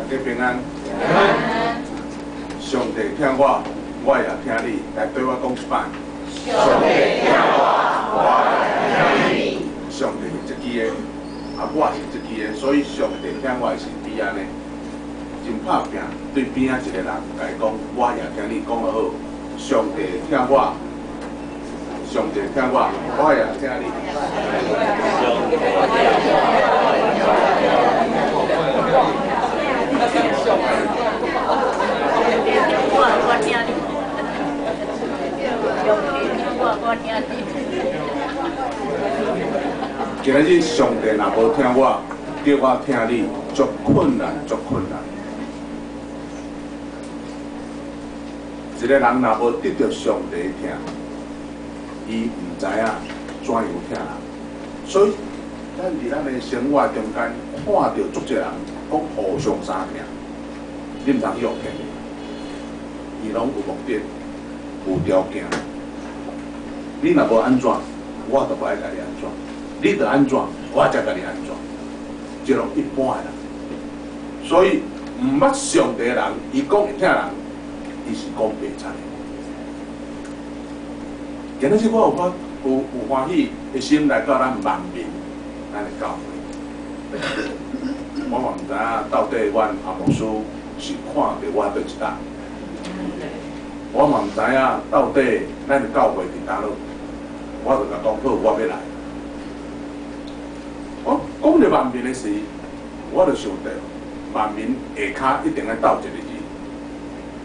家平安。上帝疼我，我也疼你。來對我講一擺。上帝疼我，我也疼你。上帝是這支的，啊，我是這支的，所以上帝疼我是比按呢，真拍拚對邊仔一個人共伊講，我也疼你，講得好。上帝疼我，上帝疼我，我也疼你。我疼你，上帝疼我，我疼你。今仔日上帝若無疼我，叫我疼你，足困難，足困難。一個人若無得著上帝疼，伊毋知影怎樣疼人。所以，咱佇咱的生活中間看著足濟人講互相相疼，你毋通去予騙的。伊攏有目的，有條件。你若無按怎，我就無愛共你按怎；你著按怎，我才共你按怎。這攏一般的人。所以，毋捌上帝的人，伊講會疼人，伊是講白賊的。今仔日我有發有有歡喜的心來到咱萬民，咱的教會。我嘛毋知影到底阮阿牧師是看著我佗一搭。我嘛毋知影到底咱的教會佇佗落，我就共講好，我欲來。我講著萬民的時，我就想著萬民下跤一定愛鬥一个字，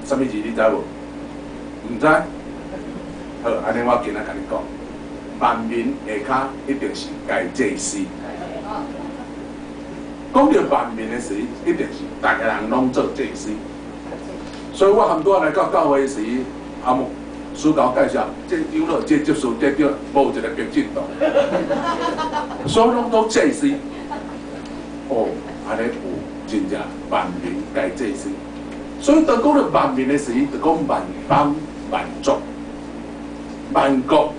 啥物字你知無？毋知？好，按呢我今仔共你講，萬民下跤一定是該祭司。講著萬民的時，一定是逐个人攏做祭司。所以我含拄仔來到教會時，阿牧師共我介紹，這長老、這執事、這長，無一個民進黨，所以攏做祭司。哦，按呢有真正萬民皆祭司。所以當講著萬民的時，就講萬邦、萬族、萬國，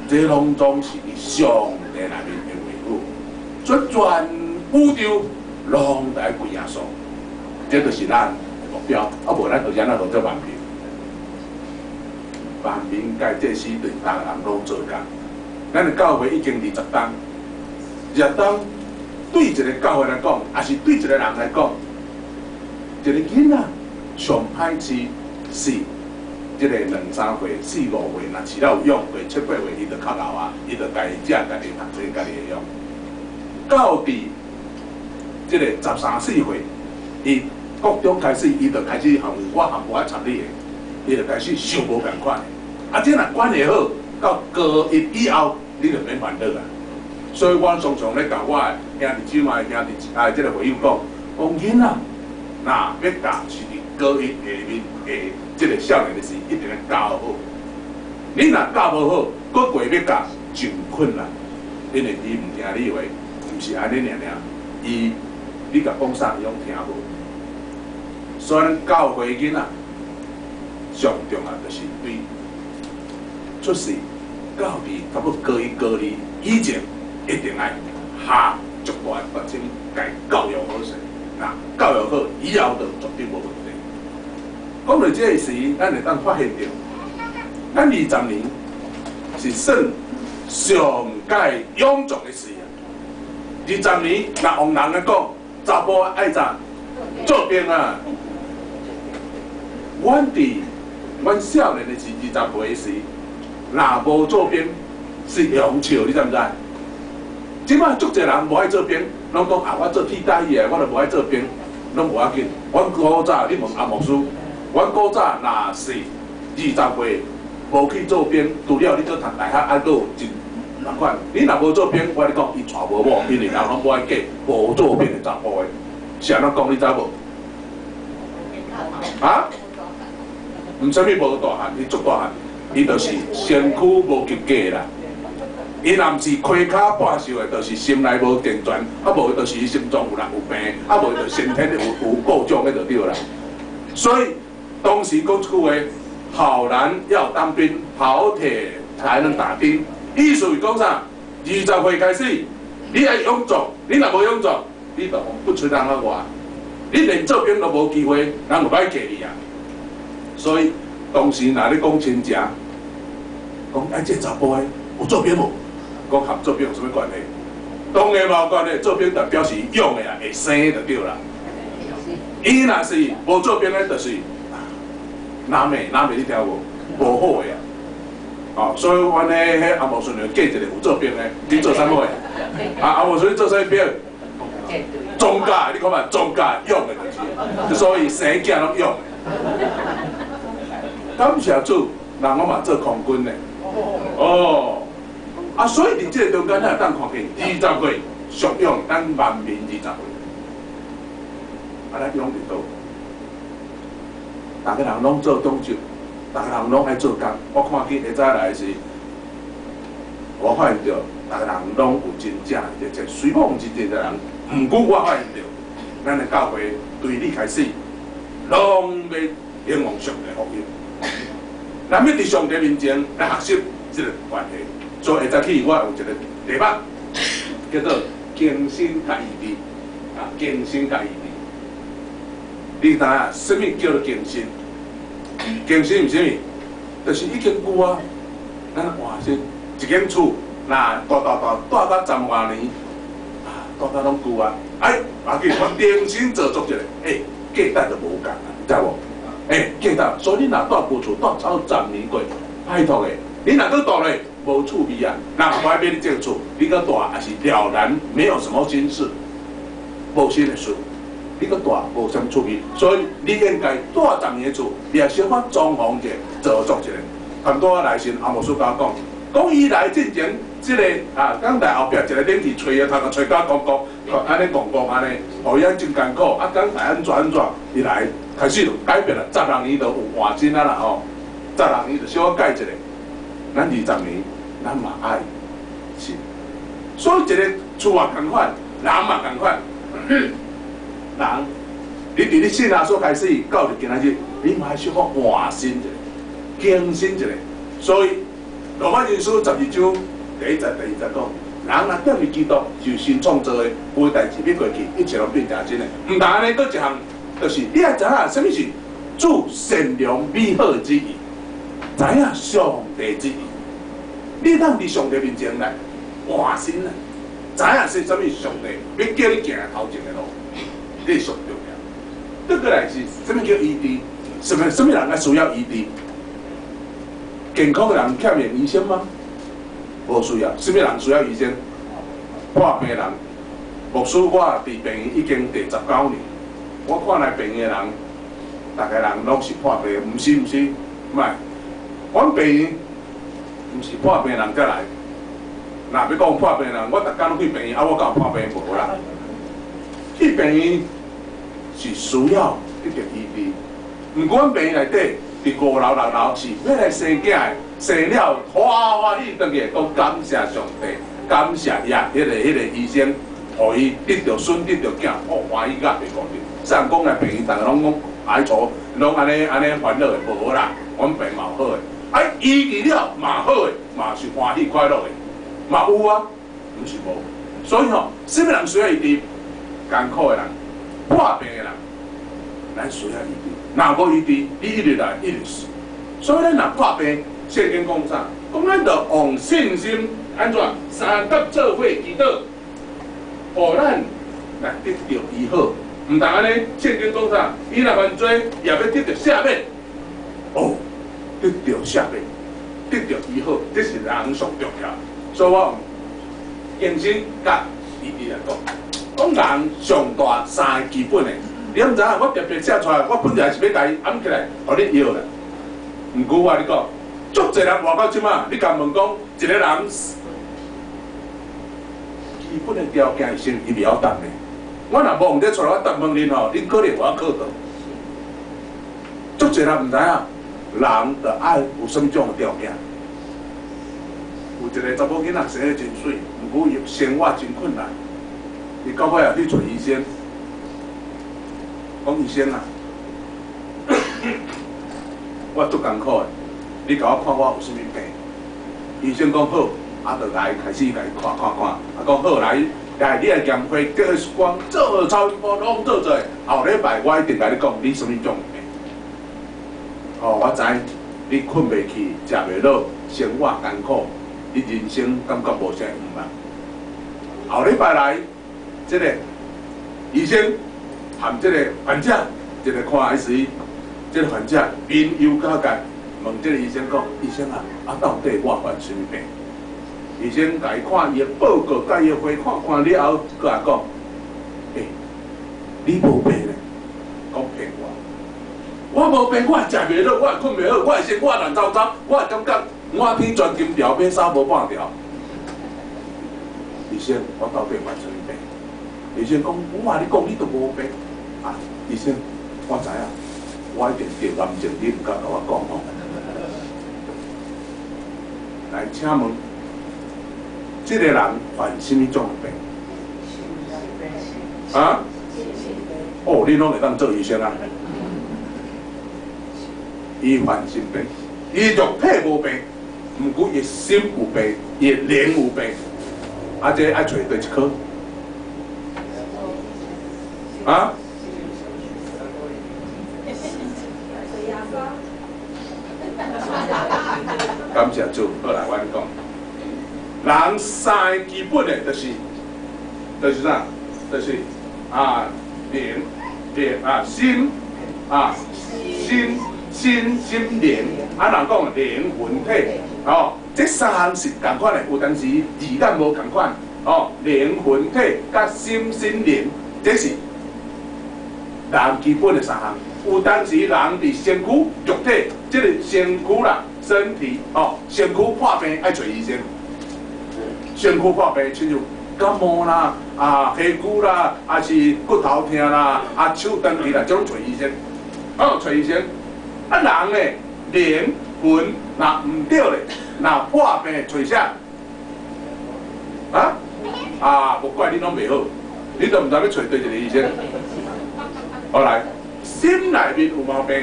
這攏總是佇上帝內面的話語。所以全宇宙攏愛歸耶穌，這就是咱目標，啊無咱就是按怎做萬民？萬民皆祭司對逐个人攏做工。咱的教會已經20冬，20冬對一個教會來講，抑是對一個人來講，一個囡仔上歹飼是這個兩三歲、四五歲，若飼了有養過七八歲，伊就較老啊，伊就家己食、家己讀冊、家己會用。到佇這個十三四歲，伊國中開始，伊就開始含我含無愛插你的，伊就開始想無仝款的。啊，這若管會好，到高一以後，你就免煩惱啊。所以我常常咧共我的兄弟姊妹、兄弟啊，這個會友講，講囡仔若欲教是佇高一下面的這個少年的時，一定欲教好。你若教無好，閣過欲教真困難，因為伊毋聽你話，毋是按呢爾爾，伊你共講啥，伊攏聽無。所以咱教會囡仔上重要就是對出世到佇差不多高一高二以前，一定愛下足大的決心，共教育好勢。若教育好以後，就絕對無問題。講到這个時，咱會當發現著，咱20年是算上蓋踴壯的時啊。二十年，若用人來講，查埔愛怎做兵啊？阮佇阮少年的時，20歲時，若無做兵是用笑，你知毋知？這擺足濟人無愛做兵，攏講啊，我做替代役的，我就無愛做兵，攏無要緊。阮古早，你問阿牧師，阮古早若是20歲無去做兵，除了你閣讀大學，還閣有真仝款。你若無做兵，我共你講，伊娶無某，因為人攏無愛嫁無做兵的查埔的。是按怎講？你知無？啊？毋啥物無大漢，伊足大漢，伊就是身軀無及格啦。伊若毋是開跤半壽的，就是心內無健全，啊無就是伊心臟有人有病，啊無就先天有故障的就對啦。所以當時講這句話：好男要當兵，好鐵才能打釘。意思是講啥？20歲開始，你愛勇壯，你若無勇壯，你就不出人啊外。你連做兵都無機會，人就歹計你啊。所以當時若咧講親情，講哎，這查埔的有做兵無？講和做兵有啥物關係？當然無關係，做兵就表示勇的啊，會生就對啦。伊若是無做兵的，就是哪美哪美，你聽無？無好的啊！哦，所以阮咧彼阿無順就嫁一個有做兵的，你做啥物的？啊，阿無順你做啥物兵？莊稼，你看嘛，莊稼勇的就是，所以生囝攏勇的。感謝主，人我嘛做空軍的。哦，啊，所以佇這個中間，咱會當看見20歲俗勇，咱萬民二十歲，啊，咱勇佇佗？逐个人攏做長袖，逐个人攏愛做工。我看見下早來時，我發現著，逐个人攏有真正的熱情。雖罔毋是真濟人，毋過我發現著，咱的教會對你開始，攏欲興旺上帝福音。咱欲佇上帝面前來學習這个關係。所以下早起我有一個題目，叫做更新佮醫治，啊，更新佮醫治。你知影啥物叫做更新？更新是啥物？就是已經舊啊，咱換新一間厝，若蹛蹛蹛蹛到十外年，啊，蹛到攏舊啊，哎，啊去我重新做作一个，欸，價值就無仝啊，你知無？欸，價值，所以你若蹛舊厝蹛超10年過，拜託的，你若閣蹛咧，無趣味啊！人無愛買你這个厝，你閣蹛也是了然，沒有什麼新事，無新的事。你閣蹛無啥物趣味，所以你應該蹛十年的厝，你也小可裝潢者，做作一下。很多來信阿牧師共我講，講伊來進前，這个啊，講台後壁一個冷氣吹啊，頭殼吹甲光光，按呢怣怣按呢，予伊真艱苦。啊，講台按怎按怎，伊來開始就改變了，16年就有換新啊啦吼，16年就小可改一下。咱20年，咱嘛愛是，所以一个厝也仝款，人嘛仝款。人，你佇你信耶穌開始到佇今仔日，你嘛愛小可換新一下，更新一下。所以羅馬人書12章第一節、第二節講，人若踮佇基督，就是新創造的，舊代誌欲過去，一切攏變成新的。毋但按呢，閣一項，就是你愛知影啥物是主善良美好的旨意，知影上帝旨意。你當佇上帝面前來換新啊，知影是啥物上帝欲叫你行頭前的路，這是上重要。倒過來是啥物叫醫治？啥物人愛需要醫治？健康的人欠用醫生嗎？無需要。啥物人需要醫生？破病人。牧師我佇病院已經第19年，我看來病院的人，逐个人攏是破病，毋是毋是，毋係。阮病院毋是破病人才來。若欲講破病人，我逐工攏去病院，啊，我敢有破病無啦？去病院是需要得著醫治，毋過阮病院內底，佇五樓六樓是欲來生囝的，生了歡歡喜轉去，講感謝上帝，感謝遐彼個醫生，予伊得著孫得著囝，哦，歡喜甲袂顧得。雖然講來病院，逐个攏講愛錯，攏按呢按呢煩惱的，無啦，阮病嘛有好的，啊，醫治了嘛好的，嘛是歡喜快樂的，嘛有啊，毋是無。所以吼，啥物人需要醫治？艱苦的人，破病的人，咱需要醫治。若無醫治，你一直來一直死。所以咱若破病，聖經講啥？講咱著用信心按怎相佮做伙祈禱，予咱來得著醫好。毋但按呢，聖經講啥？伊若犯罪，也欲得著赦免。哦，得著赦免，得著醫好，這是人上重要。所以我用更新佮醫治來講，講人上大三个基本的，你毋知影？我特別寫出來，我本來是欲共伊掩起來，予你搖啦。毋過我共你講，足濟人活到這馬，你共問講一个人基本的條件是啥物？伊袂曉答呢。我若無用這出來，我答問恁吼，恁可能有法考到。足濟人毋知影，人著愛有啥物種的條件。有一个查某囡仔生得真媠，毋過伊生活真困難。伊到尾也去揣醫生，講醫生啊，我足艱苦的，你共我看我有啥物病？醫生講好，啊，就來開始共伊看看看，啊，講好來，來，你來驗血、照 X 光、做超音波，攏做做。後禮拜我一定共你講，你啥物種病。哦，我知你睏袂去，食袂落，生活艱苦，你人生感覺無啥希望。後禮拜來，這個醫生含這個患者，一個看的時，這個患者面憂交界，問這個醫生講：醫生啊，啊到底我患啥物病？醫生共伊看伊的報告，共伊的血看看了後，閣來講：欸，你無病咧？講騙我，我無病，我食袂落，我也睏袂好，我的生活亂糟糟，我會感覺滿天全金條，買衫無半條。醫生，我到底患啥物病？醫生講：我共你講，你都無病。啊，醫生，我知影，我一定得癌症，你毋敢共我講哦。來，請問，這個人患啥物種的病？啊？哦，你攏會當做醫生啊？伊患心病，伊肉體無病，毋過伊心有病，伊靈有病。啊，這愛揣佗一科？啊？感謝主，好來，我共你講，人三个基本的，就是啥？就是啊，靈、靈啊，心啊，心、心、心靈，啊，人講靈魂體，哦，這三項是仝款的，有當時字眼無仝款，哦，靈魂體佮心、心靈，這是人基本的三項。有當時人佇身軀肉體，這個身軀啦，身體哦，身軀破病愛揣醫生，身軀破病，親像感冒啦、啊皮膚啦，還是骨頭疼啦、啊手斷去啦，這攏揣醫生，哦，揣醫生。啊人咧，靈魂若毋對咧，若破病揣啥？啊？啊，無怪你攏袂好，你都毋知欲揣佗一个醫生。好來，心內面有毛病，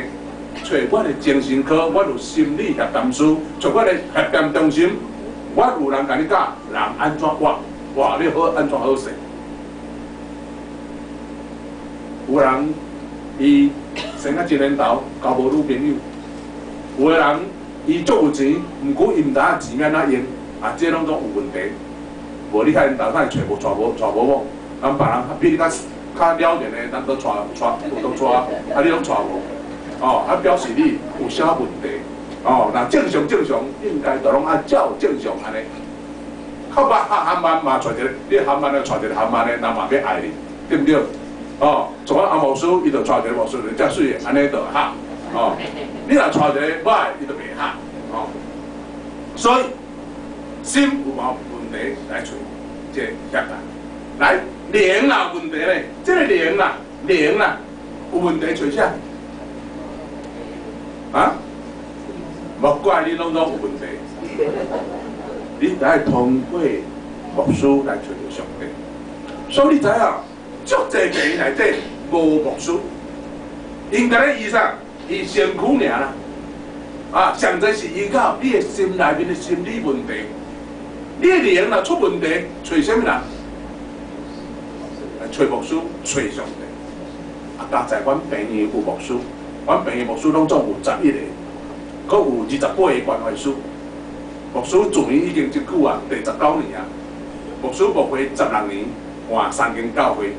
揣阮的精神科，阮有心理協談師，揣阮的協談中心，阮有人共你教人按怎活，活你好按怎好勢。有人伊生啊真緣投，交無女朋友；有的人伊足有錢，毋過伊毋知影錢欲按怎用，啊，這攏總有問題。無你遐緣投，哪會揣無娶無娶無某？人別人比你較較了然的，人都娶娶有都娶，啊你攏娶無，哦，啊表示你有啥問題？哦，若正常正常，應該都攏愛照正常按呢。較捌較含慢嘛，娶一個，你含慢的娶一個含慢的，人嘛欲愛你，對毋對？哦，像阮阿牧師，伊就娶一個牧師，遮媠的，按呢就合。哦，你若娶一個歹，伊就袂合。哦，所以心有無問題來揣這個協談，來靈若有問題咧，這個靈啦，靈啦有問題揣啥？啊？莫怪你攏總有問題，你得愛通過牧師來揣著上帝。所以你知影，足濟病院內底無牧師，𪜶共咧醫啥？醫身軀爾啦。啊，上濟是依靠你的心內面的心理問題，你的靈若出問題，揣啥物人？來揣牧師，揣上帝。啊，佳哉阮病院有牧師，阮病院牧師攏總有11個，閣有28個關懷師。牧師住院已經真久啊，第19年啊。牧師牧會16年，換三間教會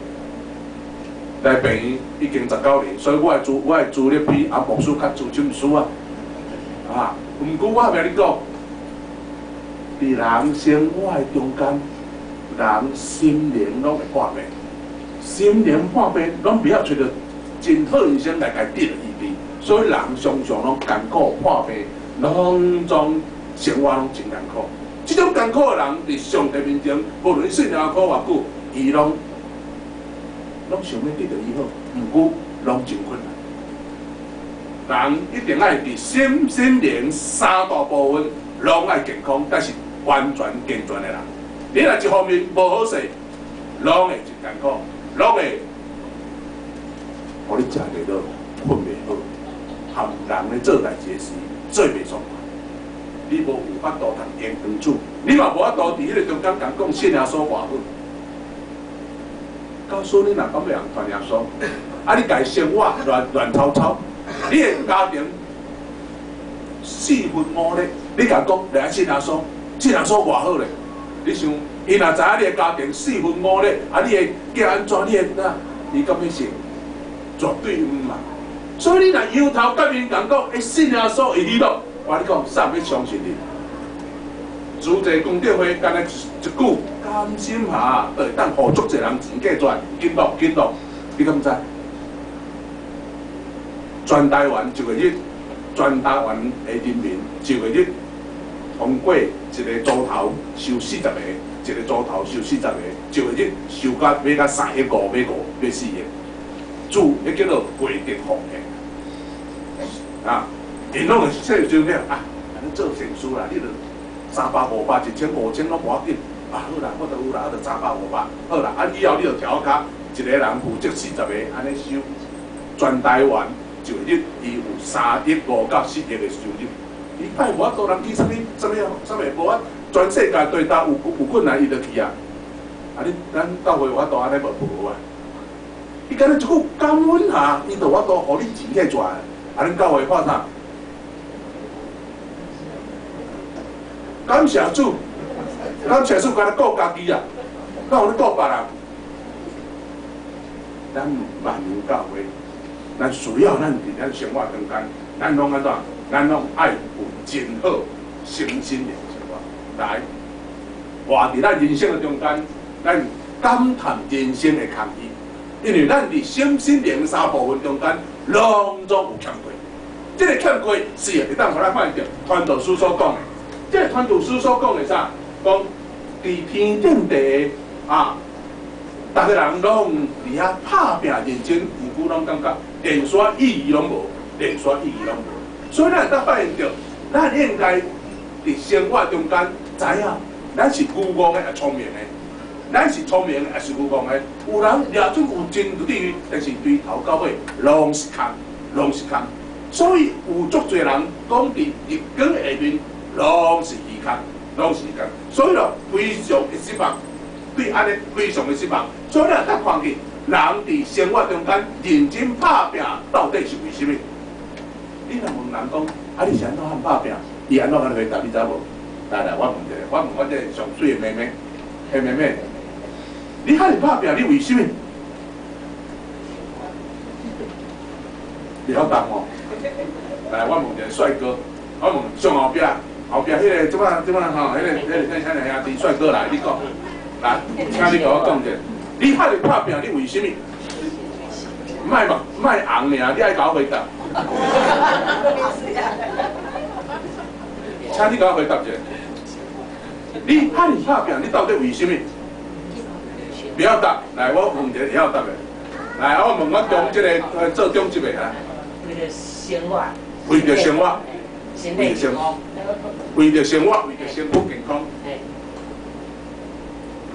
來病院已經十九年，所以我的資歷比啊牧師較資深師啊。啊，毋過我欲你講，佇人生活的中間，人心靈攏會破病，心靈破病，攏袂曉揣著真好醫生來共治療醫治，所以人常常攏艱苦破病，攏總生活攏真艱苦。這種艱苦的人，佇上帝面前，無論信耶穌偌久，伊攏想欲得著醫好，毋過攏真困難。人一定愛佇心、心靈三大部分攏愛健康，才是完全健全的人。你若一方面無好勢，攏會真艱苦，攏會予你食袂落、睏袂好，含人咧做代誌的時做袂爽快。你無有法度通用長處，你嘛無法度佇彼個中間共講信耶穌偌好。告訴你若講欲傳耶穌，啊你家生活亂亂糟糟，你的家庭四分五裂，你共講來信耶穌，信耶穌偌好咧？你想，伊若知影你的家庭四分五裂，啊你的囝按怎，你的哪，伊敢欲信？絕對毋嘛。所以你若由頭到尾共講，會信耶穌會喜樂，我跟你講，啥人欲相信你？主濟功德會，干焦一句甘心下，就會當予足濟人錢計出來，緊錄緊錄，你敢知？全台灣一個日，全台灣的人民一個日通過一個組頭收40個，一個組頭收40個，一個日收到欲到3億5，欲5，欲4億，主，彼叫做過德奉獻。啊，𪜶攏會說就了啊，按呢做善事啦，你著300、500、1000、5000攏無要緊，啊好啦，我著有啦，啊著三百五百，好啦，啊以後你著調較，一個人負責40個，按呢收，全台灣一個日伊有3億5到4億的收入，伊拜無法度人去啥物啥物啥物無啊，全世界對搭有困難伊就去啊，啊你咱教會有法度按呢無無啊？伊干焦一句感恩下，伊就有法度予你錢計出來，啊恁教會發啥？感謝主，感謝主，干焦顧家己啊，哪有咧顧別人？咱萬有教會，咱需要咱佇咱生活中間，咱攏按怎？咱攏愛有真好身心靈生活來活佇咱人生的中間，咱感嘆人生的空虛，因為咱佇身心靈三部分中間，攏總有欠缺。這個欠缺是會當予咱看著傳道書所講的。這個傳道書所講的啥？講佇天頂地啊，逐个人攏佇遐拍拚認真，毋過攏感覺連煞意義攏無，連煞意義攏無。所以咱會當發現著，咱應該佇生活中間知影，咱是愚戇的，抑聰明的？咱是聰明的，抑是愚戇的？有人掠準有真有智慧，但是對頭到尾攏是空，攏是空。所以有足濟人講佇日光下面。攏是虛空，攏是虛空，所以咯，非常的失望，對按呢非常的失望。所以咱會當看見人佇生活中間認真拍拚，到底是為啥物？你若問人講，啊，你是按怎樣拍拚？伊按怎樣回答？你知無？來來，我問一下，我問我這個上媠的妹妹，彼妹妹，你遐爾拍拚，你為啥物？袂曉答哦。來，我問一個帥哥，我問上後壁。後壁彼個這擺這擺吼，彼個彼個兄弟帥哥來，你講，來，請你共我講者，你遐爾拍拚，你為啥物？莫目莫紅爾，你愛共我回答。請你共我回答者，你遐爾拍拚，你到底為啥物？袂曉答，來，我問一個會曉答的，來，我問我中這個做中職的啊。為著生活。為著生活。為著生活，為著生活，為著身軀健康。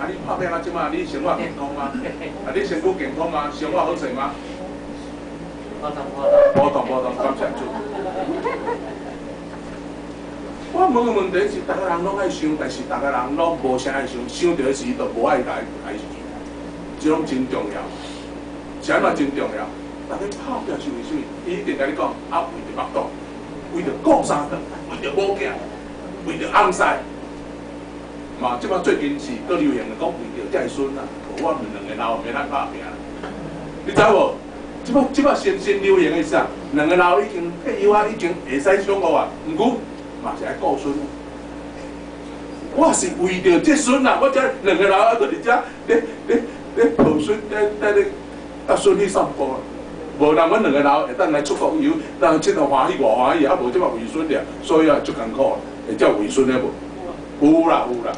啊！你拍拚到這馬，你生活健康嗎？啊！你身軀健康嗎？生活好勢嗎？普通普通，普通，感謝主。我問的問題是，逐个人攏愛想，但是逐个人攏無啥愛想，想著時就無愛來來記，這攏真重要。是按怎真重要？逐家拍拚是為啥物？伊一定共你講，啊，為著腹肚。為著顧三頓，為著某囝，為著翁婿，嘛，這擺最近是閣流行的講為著這个孫啊，無我們兩个老毋免咱拍拚。你知無？這擺這擺新新流行的是啥？兩个老已經退休啊，已經會使享樂啊，毋過嘛是愛顧孫。我是為著這孫啊，我才兩个老啊，閣佇遮咧咧咧抱孫，咧咧咧帶孫去散步。無人，阮兩個老會當來出國遊，人𨑨迌歡喜偌歡喜，啊無這擺為孫爾，所以啊足艱苦，會才為孫的無？有啦有啦，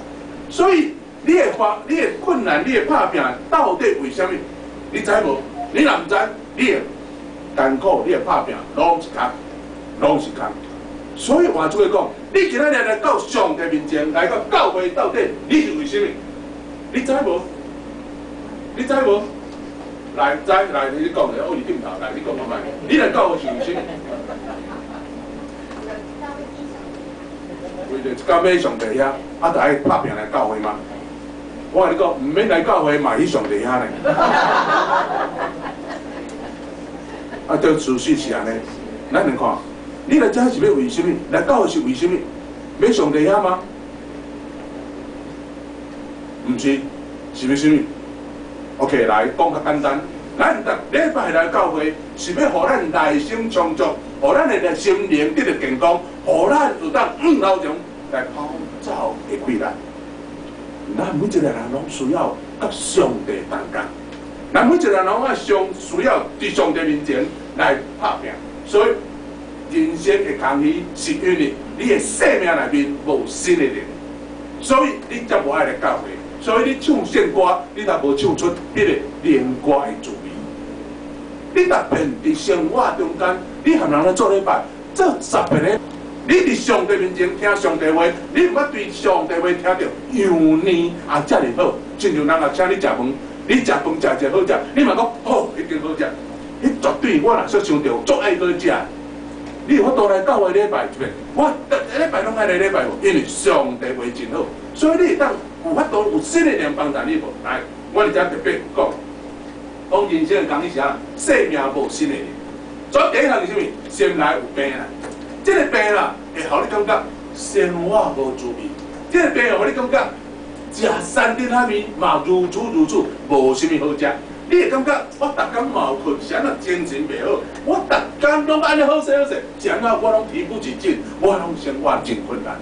所以你的發、你的困難、你的拍拚，到底為啥物？你知無？你若毋知，你的艱苦、你的拍拚，攏是空，攏是空。所以換句話講，你今仔日來到上帝面前，來到教會，到底你是為啥物？你知無？你知無？來，知來，你講者，我佇頂頭，來，你講看覓？你來教會是為啥物？為著一工欲上帝遐，啊，著愛拍拚來教會嗎？我共你講，毋免來教會嘛去上帝遐呢。啊，對，事實是按呢。咱來看，你來遮是欲為啥物？來教會是為啥物？欲上帝遐嗎？毋是，是欲啥物？OK，來講較簡單，咱逐禮拜來教會是欲予咱內心充足，予咱的心靈得著健康，予咱有當向頭前來跑走的氣力。咱每一個人攏需要佮上帝同工，咱每一個人攏愛上需要佇上帝面前來拍拚。所以人生的空虛是因為你的生命內面無新的靈，所以你才無愛來教會。所以你唱聖歌，你也無唱出彼個靈歌的滋味。你逐遍佇生活中間，你和人咧做禮拜，做10遍的，你佇上帝面前聽上帝話，你毋捌對上帝話聽著油膩啊，遮爾好。親像人若請你食飯，你食飯食一個好食，你嘛講好，一定好食。彼絕對我若說想著足愛閣食。你有法度來教會禮拜一遍，我逐禮拜攏愛來禮拜無，因為上帝話真好，所以你會當有法度有新的靈幫助你無？來，我佇遮特別講，講人生的講是啥？生命無新的靈。所以第一項是啥物？心內有病啦，這個病啦會予你感覺生活無滋味，這個病會予你感覺食三頓仔麵嘛如此如此，無啥物好食。你會感覺我逐工嘛有睏，是按怎精神袂好？我逐工攏按呢好勢好勢，是按怎我攏提不起勁，我攏生活真困難。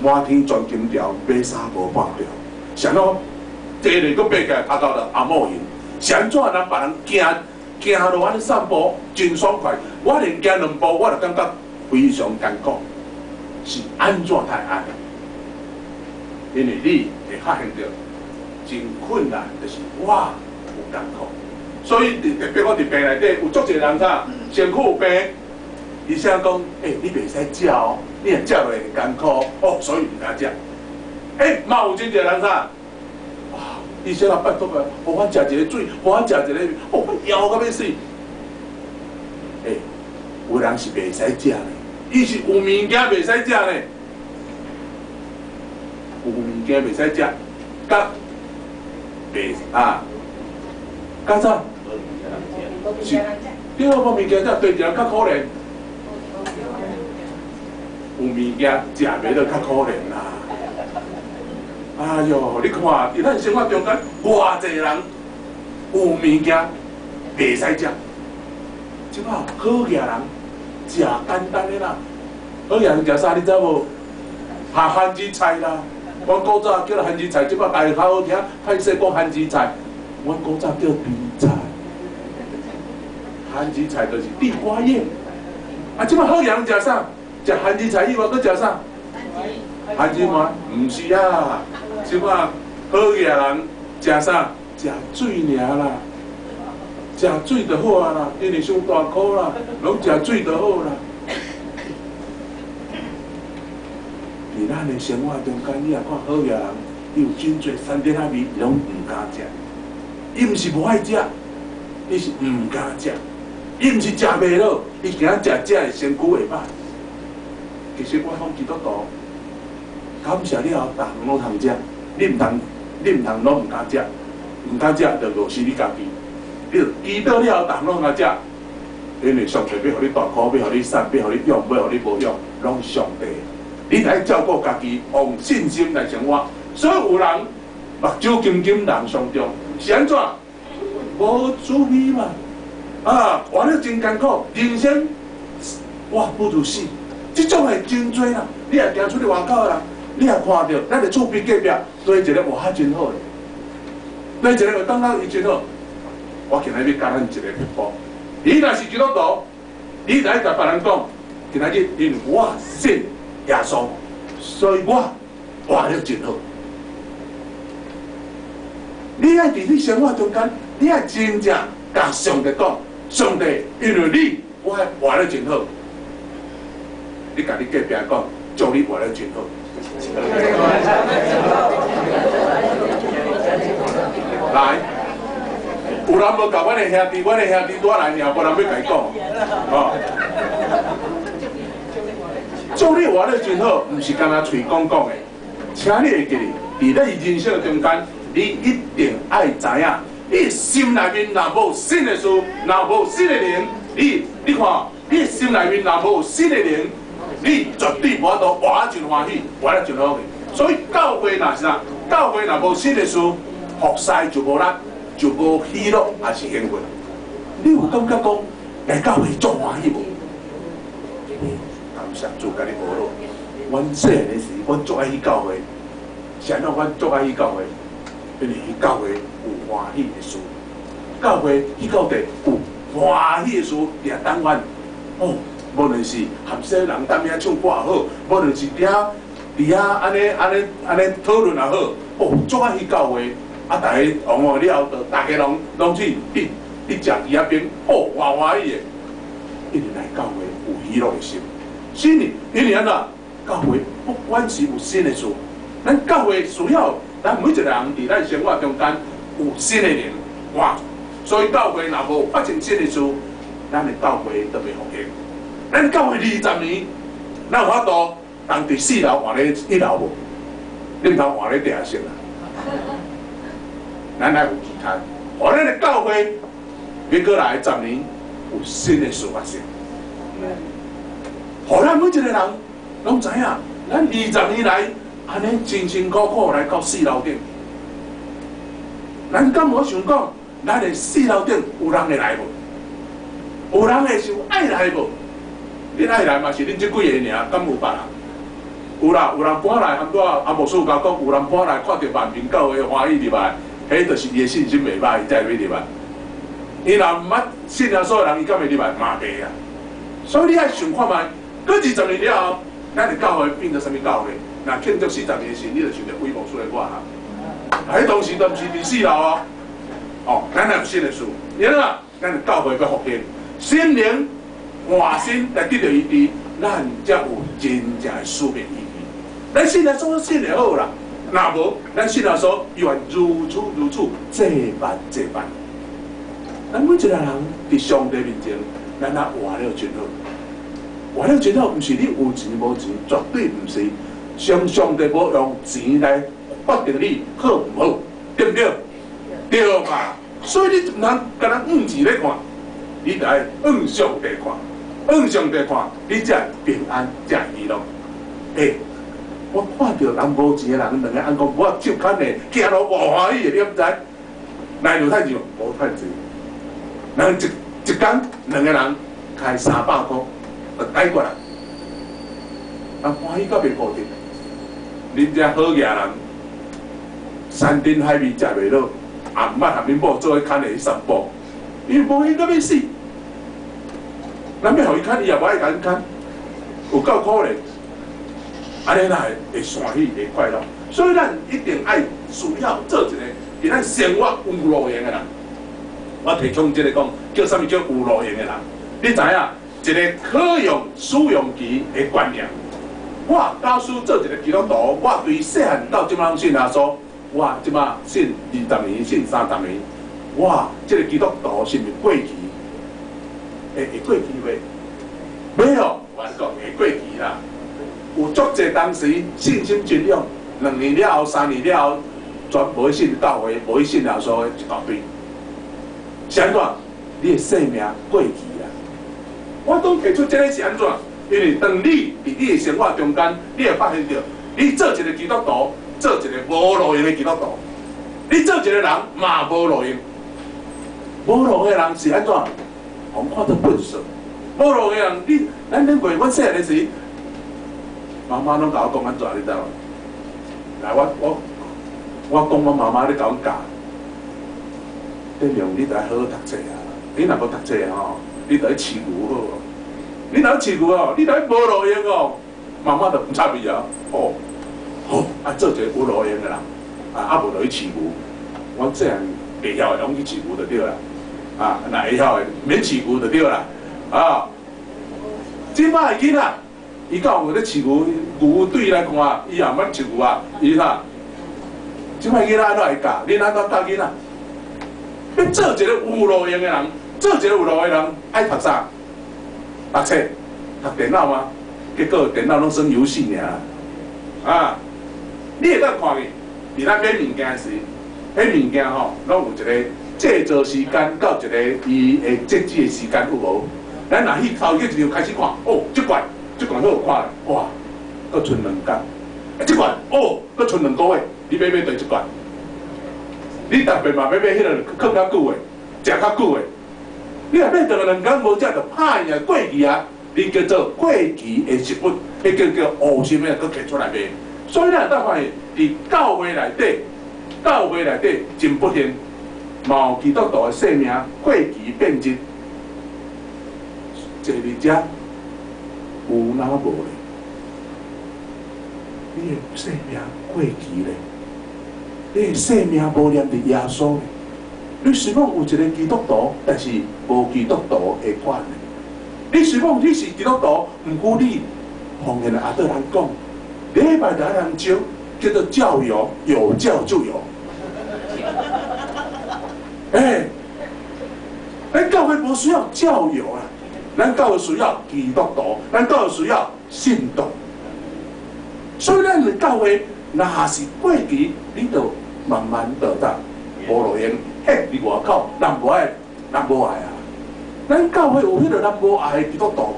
滿天鑽金條，買衫無半條，是按怎坐咧閣爬起來，拍到了阿莫閒，是按怎人別人行行路按呢散步真爽快，我連行兩步我就感覺非常艱苦，是按怎才會按呢？因為你會發現著真困難，就是我有艱苦，所以特別我佇病內底有足濟人啥身軀有病，醫生講，欸，你袂使食哦，你若食落會艱苦哦，所以毋敢食。欸，嘛有真濟人啥？啊，醫生啊，拜託啊，予我食一個水，予我食一個，哦，我枵甲欲死。欸，有人是袂使食呢，伊是有物件袂使食呢，有物件袂使食，佮袂啊，佮啥？是，對，無物件食，對一個人較可憐。有物件食袂落較可憐啦。哎喲，你看，佇咱生活中間，偌濟人有物件袂使食。這擺好額人食簡單的啦，好額人食啥你知無？下番薯菜啦。阮古早叫番薯菜，這擺大家較好聽，歹勢講番薯菜。阮古早叫甜菜，番薯菜就是地瓜葉。啊，這擺好額人食啥？食番薯菜以外，閣食啥？番薯糜？毋是啊，這擺好額人食啥？食水爾啦，食水就好啊啦，因為傷大箍啦，攏食水就好啦。佇咱的生活中間，你若看好額人，伊有真濟三點仔味，伊攏毋敢食。伊毋是無愛食，伊是毋敢食。伊毋是食袂落，伊驚食食的身軀會歹。其實我講基督徒，感謝了後，逐項攏通食，你毋通，你毋通攏毋敢食，毋敢食就餓死你家己。你祈禱了後，逐項攏通食，因為上帝欲予你大箍，欲予你瘦，欲予你勇，欲予你無勇，攏上帝。你著愛照顧家己，用信心來生活。所以有人目睭金金人傷重，是按怎？無滋味嘛。啊，活得真艱苦，人生活不如死。這種的真濟啦，你若行出去外口的人，你若看著咱的厝邊隔壁，對一個活真好的，對一個會感覺伊真好。我今日欲教咱一個撇步，你若是基督徒，你來共別人講，今仔日因為我信耶穌，所以我活得真好。你愛佇你生活中間，你愛真正共上帝講，上帝，因為你，我活得真好。你共你隔壁講，祝你活得真好。來，有人無共阮的兄弟，阮的兄弟拄仔來爾，無人欲共伊講，哦。祝你活得真好，毋是干焦喙講講的，請你會記得，佇你人生的中間，你一定愛知影，你心內面若無新的事，若無新的靈，你看，你心內面若無新的靈，你絕對無法度活得真歡喜，活得真好。所以教會若是啥，教會若無新的事，服侍就無力，就無喜樂，也是興奮。你有感覺講來教會足歡喜無？感謝主，共你學咯。阮細漢的時，阮足愛去教會。是按怎阮足愛去教會？因為去教會有歡喜的事，教會去到地有歡喜的事佇遐等阮。哦，無論是含細人踮遐唱歌也好，無論是佇遐按呢按呢按呢討論也好，哦，足愛去教會。啊，逐家往往了後，就逐家攏去食魚仔冰，哦，偌歡喜的。因為來教會有喜樂的心，是呢，因為按怎？教會不管是有新的事，咱教會需要咱每一個人佇咱生活中間有新的靈，哇！所以教會若無發生新的事，咱的教會就袂復興。咱教會20年，咱有法度人佇四樓換咧一樓無？恁毋通換咧地下室啦。咱愛有期待，予咱的教會欲閣來十年有新的事發生。予咱每一個人攏知影，咱二十年來按呢辛辛苦苦來到四樓頂，咱敢無想講，咱的四樓頂有人會來無？有人會想愛來無？恁愛來嘛是恁這幾个爾，敢有別人？有啦，有人搬來，含拄仔阿牧師有共講，有人搬來看著萬民教會歡喜入來，彼就是伊的信心袂歹，伊才會欲入來。伊若毋捌信耶穌的人，伊敢會入來？嘛袂啊。所以你愛想看覓，過二十年了後，咱的教會變做啥物教會？若慶祝40年時，你就想著魏牧師的我啦。啊，彼當時都毋是佇四樓哦。哦，咱有新的事，你啦，咱的教會欲復興，心靈換新來得著醫治，咱才有真正的使命意義。咱信耶穌信會好啦，若無咱信耶穌猶原如此如此，這般這般。咱每一個人佇上帝面前，咱若活了真好，活了真好，毋是你有錢無錢，絕對毋是。上帝無用錢來決定你好毋好，對毋對？對嘛？所以你毋通干焦按錢咧看，你著愛按上帝看，按上帝看，你才會平安，才會喜樂。欸，我看著人無錢的人，兩个翁公我手牽的，行路偌歡喜的，你敢知？來有趁錢無？無趁錢。人一工兩个人開300箍就解決啦，人歡喜到袂顧得。恁遮好額人，山珍海味食袂落，也毋捌和恁某做伙牽的去散步，伊歡喜到欲死。咱欲予伊牽，伊也無愛共阮牽，有夠可憐。按呢哪會會歡喜會快樂？所以咱一定愛需要做一個佇咱生活有路用的人。我提倡這个講，叫啥物叫有路用的人？你知影一个可用使用期的觀念。我假使做一个基督徒，我對細漢到這擺攏信耶穌，我這擺信20年，信30年，我這个基督徒是毋是過期？會過期袂？沒有，我講會過期啦。有足濟當時信心真勇，2年了後、3年了後，全無去信教會，無去信耶穌的一大堆。是按怎？你的生命過期啦。我當提出這个是按怎？因為當你佇你的生活中間，你會發現著，你做一個基督徒，做一個無路用的基督徒，你做一個人嘛無路用。無路用的人是按怎？予人看做笨手。無路用的人，你咱頂過，阮細漢的時，媽媽攏共我講按怎，你知無？來，我講我媽媽咧共阮教，建良，你著愛好好讀冊啊！你若無讀冊吼，你著去飼牛好無？你若去飼牛哦，你若無路用哦，媽媽就毋插伊啊！哦，好，啊做一個有路用的人，啊無就去飼牛。阮細漢袂曉的，攏去飼牛就對啦。啊，若會曉的，免飼牛就對啦。啊，這擺的囡仔，伊敢有咧飼牛？牛對伊來看，伊也毋捌飼牛啊，伊啥？這擺囡仔按怎會教？恁按怎教囡仔？欲做一個有路用的人，做一個有路用的人，愛讀啥？讀冊、讀電腦嗎？結果電腦攏耍遊戲爾。啊！你會當看見，佇咱買物件時，彼物件吼，攏有一個製造時間到一個伊會截止的時間有無？咱若去頭去一場開始看，哦，這罐這罐好看，哇，閣賰2工，啊，這罐哦，閣賰2個月，你欲買佗一罐？你特別嘛欲買彼个囥較久的，食較久的。你若買轉來2工無食就歹啊，過期啊！你叫做過期的食物，彼叫做烏心的，閣摕出來賣。所以咱會當發現，佇教會內底，教會內底真不幸，嘛有基督徒的生命過期變質，坐佇遮有哪無咧？你的生命過期咧，你的生命無連佇耶穌咧。你雖講有一個基督徒，但是無基督徒的款的。你雖講你是基督徒，毋過你奉獻阿對人講，禮拜就愛人招，叫做教友，有教就有。欸，咱教會無需要教友啊，咱教會需要基督徒，咱教會需要信徒。所以咱的教會若是過期，你就慢慢就得無路用。嘿，佇外口人無愛，人無愛啊！咱教會有彼个人無愛的基督徒，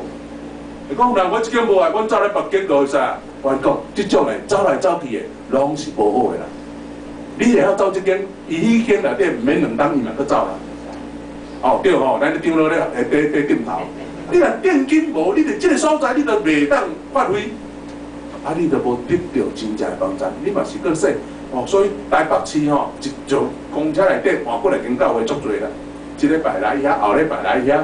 你講人我這間無愛，阮走來別間就會使。我講，這種的走來走去的，攏是無好的啦。你會曉走這間，伊彼間內底毋免2冬，伊嘛閣走啦。哦，對吼，咱咧長老咧會佇佇頂頭。你若定金無，你佇這个所在，你就袂當發揮，啊，你就無得著真正的幫助，你嘛是閣說。哦，所以台北市吼，一座公車內底換過來間教會足濟啦，這禮拜來遐，後禮拜來遐，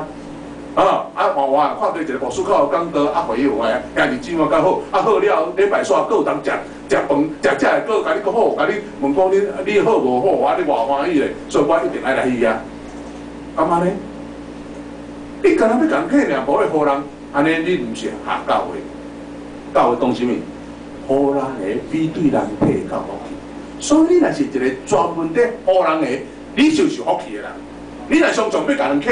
啊啊換換看到一個牧師較有講道，啊會友話兄弟姊妹較好，啊好了後，禮拜煞閣有當食食飯，食食的閣共你閣好，共你問講你你好無好，啊你偌歡喜咧，所以我一定愛來去遐。敢按呢？你干焦欲共人客爾，無愛予人，按呢你毋是合教會？教會講啥物？予人的比對人體較福氣。所以你若是一個專門佇予人的，你就是福氣的人。你若常常欲共人客，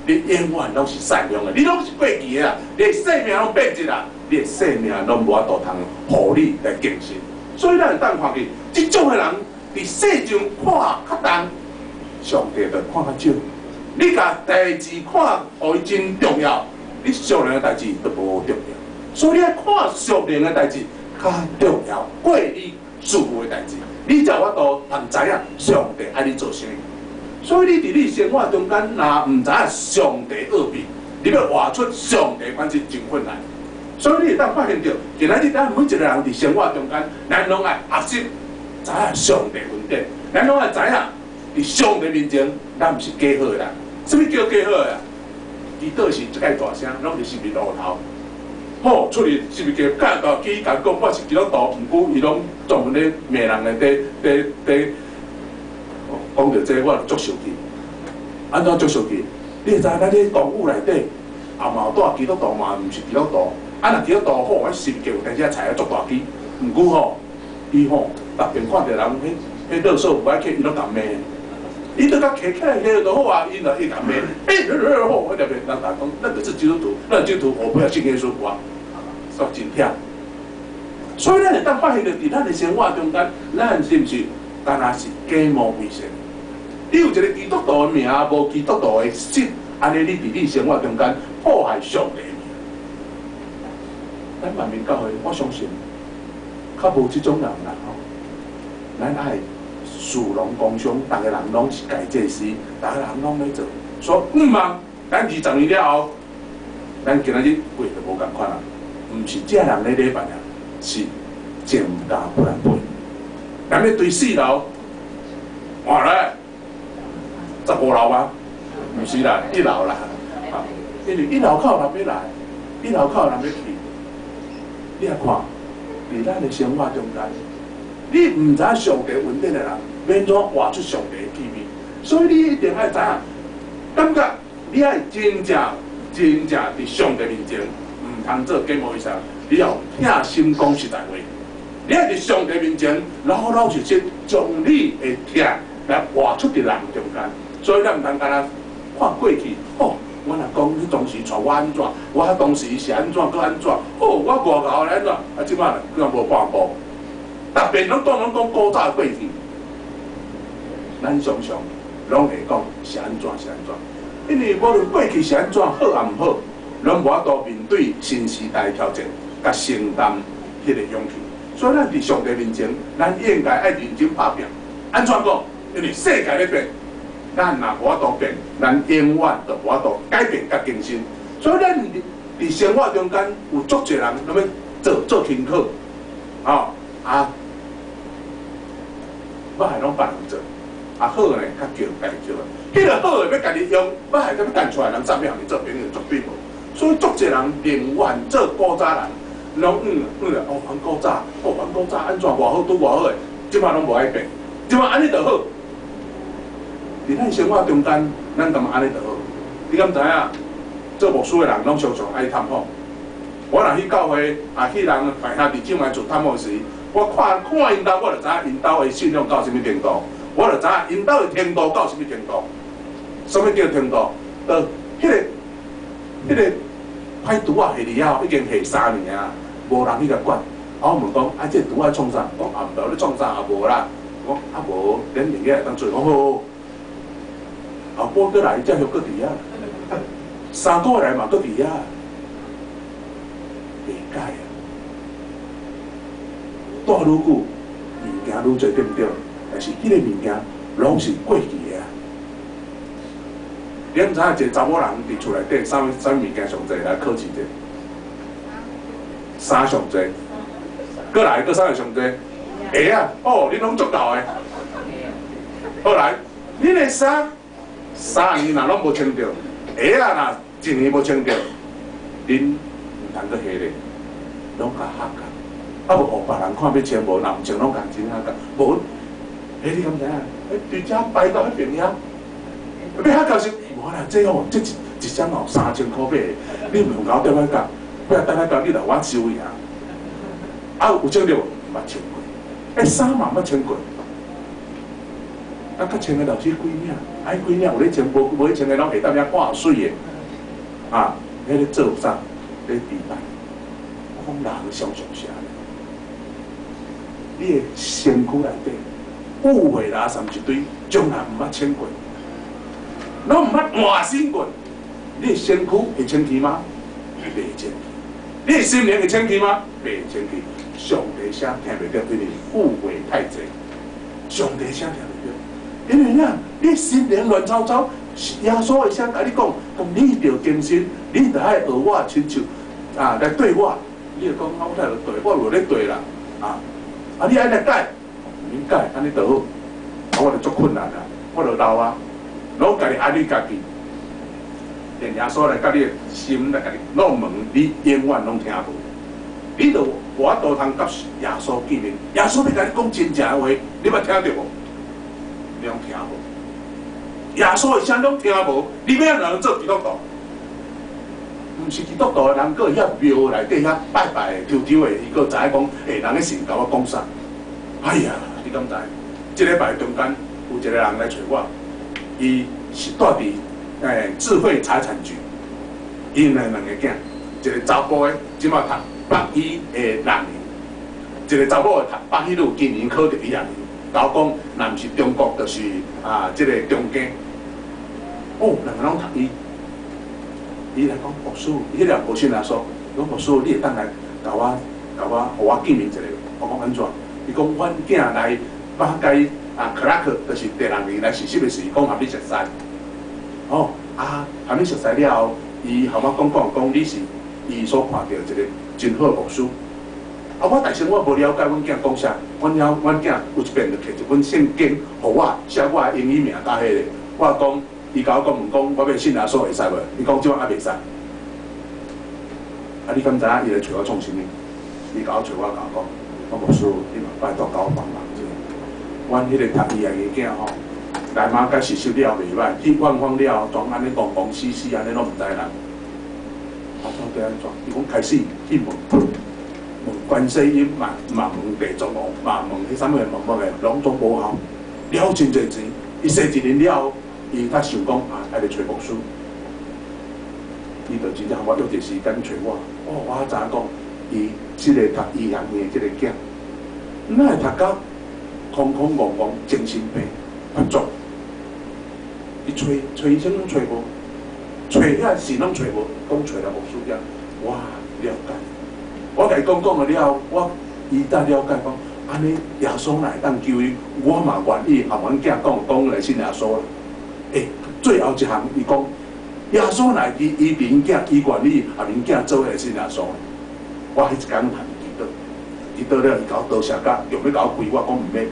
你永遠攏是善良的，你攏是過期的啦，你的生命攏變質啦，你的生命攏無法度通予你來更新。所以咱會當看見，這種的人佇世上看較重，上帝就看較少。你共代誌看予伊真重要，你屬靈的代誌就無重要。所以你愛看屬靈的代誌較重要，過你事務的代誌，你才有法度通知影上帝愛你做啥物。所以你佇你生活中間，若毋知影上帝奧秘，你欲活出上帝款式真困難。所以你會當發現著，今仔日咱每一個人佇生活中間，咱攏愛學習知影上帝恩典，咱攏愛知影佇上帝面前，咱毋是假好的人。啥物叫假好的啊？祈禱時這个大聲，攏佇十字路頭。好，出去是毋是教大機共講我是基督徒，毋過伊攏專門咧罵人的，佇佇佇講著這個，我足生氣。按怎足生氣？你會知咱咧公寓內底，也嘛有蹛基督徒嘛，毋是基督徒。啊，若基督徒好，阮十字有當時踩啊足大支，毋過吼，伊吼逐遍看著人，彼彼垃圾無愛去，伊攏共罵。伊都共揢起來，揢就好啊，伊就伊共罵。欸，好，我特別人逐講，那個是基督徒，那個基督徒，我不要信耶穌，我煞真忝。所以咱會當發現著，佇咱的生活中間，咱是毋是敢若是假冒偽善？你有一個基督徒的名，無基督徒的實，按呢你佇你生活中間破壞上帝的名。咱萬民教會，我相信較無這種人啦吼。咱愛士農工商，逐个人攏是家祭司，逐个人攏咧做。所以毋茫，咱20年了後，咱今仔日過就無仝款啦。毋是這人咧禮拜啊，是漸加不來背。咱欲對四樓，換來15樓嗎？毋是啦，一樓啦。啊，因為一樓較有人欲來，一樓較有人欲去。你來看，佇咱的生活中間，你毋知上帝恩典的人，欲按怎活出上帝的氣味？所以你一定愛知影，感覺你愛真正真正佇上帝面前，毋通做假冒偽善，你要疼心講實在話。你愛佇上帝面前老老實實將你的疼來活出佇人中間。所以咱毋通干焦看過去，哦，我若講你當時帶我按怎，我當時是按怎閣按怎，哦，我外口來按怎，啊，這擺閣無半步。特別攏講攏講古早過去，咱常常攏會講是按怎是按怎，因為無論過去是按怎好抑毋好，攏無法度面對新時代挑戰，佮承擔彼個勇氣。所以咱佇上帝面前，咱應該愛認真拍拼。按怎講？因為世界咧變，咱若無法度變，咱永遠就無法度改變佮更新。所以咱佇生活中間有足濟人攏欲做做輕巧，吼啊，歹攏別人做，啊好呢較叫家己做。彼個好的欲家己用，歹的閣欲擲出來，人啥物予你做朋友絕對無。所以足濟人寧願做古早人，攏嗯嗯哦，阮古早，哦，阮古早按怎偌好拄偌好的，這擺攏無愛變，這擺按呢就好。佇咱生活中間，咱感覺按呢就好。你敢知影？做牧師的人攏常常愛探訪。我若去教會，啊去人兄弟姊妹做探訪時，我看看𪜶兜，我就知影𪜶兜的信仰到啥物程度，我就知影𪜶兜的程度到啥物程度。啥物叫程度？就彼個歹櫥仔下伫遐，已經下3年啊，無人去共管。啊，我問講，啊，這櫥仔創啥？講啊，毋知咧創啥，也無啦。講啊無，恁用起來當做，講好。後擺過來，這許閣佇遐，3個月來嘛閣佇遐，袂改啊。蹛愈久，物件愈濟對毋對？但是彼個物件攏是過去的啊。你毋知影一個查某人佇厝內底，啥物啥物物件上濟？來考試者。衫上濟，閣來閣啥物上濟？鞋仔，哦，恁攏足夠的。好來，恁的衫3年若攏無穿著，鞋仔若一年無穿著，恁毋通閣下咧，攏共合共。啊無予別人看欲穿無，若毋穿攏共真合共。無，欸你敢知影？欸，佇遮擺到彼邊遐，欲合共是無啦，這哦，這一雙哦3000箍買的，你毋用共我踮遐講，欲等遐講你來我收贏。啊，有穿著無？毋捌穿過。欸，衫嘛毋捌穿過。啊，較穿的老師幾領？啊，彼幾領有咧穿，無無咧穿的攏下當遐掛水的。啊，彼咧做啥？咧禮拜。我講人常常是按呢，你的身軀內底污穢垃圾一堆，從來毋捌清過，攏毋捌換新過。你的身軀會清氣嗎？袂清氣。你的心靈會清氣嗎？袂清氣。上帝聲聽袂著，因為污穢太濟。上帝聲聽袂著，因為啥？你心靈亂糟糟，耶穌的聲共你講，講你著更新，你著愛學我親像啊來對我。你就講啊，我哪會對？我無咧對啦，啊！啊，你愛來改，毋免改，按呢就好。啊，我就足困難啊，我就老啊，攏家己安慰家己。連耶穌來共你的心來共你弄門，你永遠攏聽無。你就無法度通佮耶穌見面。耶穌欲共你講真正的話，你捌聽著無？你攏聽無。耶穌的聲攏聽無，你欲按怎做基督徒？毋是基督徒的人，閣遐廟內底遐拜拜的、抽抽的，伊閣知影講，欸，人咧神共我講啥？哎呀，你敢知？這禮拜中間有一個人來揣我，伊是蹛佇智慧財產局，𪜶的兩个囝，一個查埔的，這擺讀北醫的六年，一個查某的讀北一女，今年考著醫學院，共我講，若毋是中國，就是啊，這個中間。哦，兩个攏讀醫。伊來講牧師，伊彼個無信耶穌，講牧師，你會當來共我、共我、予我見面一下。我講按怎？伊講阮囝來馬偕啊，克拉克，就是第六年來實習的時，講和你熟似。哦，啊，和你熟似了後，伊和我講講講，你是伊所看著一個真好的牧師。啊，我大先我無了解阮囝講啥，阮了阮囝有一遍就摕一本聖經予我寫我的英語名佮彼個，我講。伊共我講問講，我欲信耶穌會使無？伊講這擺猶袂使。啊，你敢知影伊來揣我創啥物？伊共我揣我共我講，我牧師，你嘛拜託共我幫忙者。阮彼個讀醫的囝吼，來馬偕實習了袂歹，去萬芳了後，全按呢戇戇死死按呢攏毋知人。啊，到底按怎？伊講開始去問，問觀世音嘛，嘛問地藏王，嘛問彼啥物問問的，攏總無效，了真濟錢。伊踅一年了後，伊才想講啊，愛來揣牧師。伊就真正予我約一個時間揣我。哦，我才知影講，伊這個讀醫學院的這個囝，哪會讀甲空空戇戇，精神病發作？伊揣揣醫生攏揣無，揣遐神攏揣無，講揣來牧師遐，我了解。我共伊講講了了後，我伊才了解講，按呢耶穌若會當救伊，我嘛願意和阮囝講講來信耶穌啦。欸，最後一項伊講，耶穌若會醫醫恁囝，伊願意和恁囝做伙來信耶穌。我彼一工含伊祈禱，祈禱了，伊共我多謝甲，用欲共我跪，我講毋免。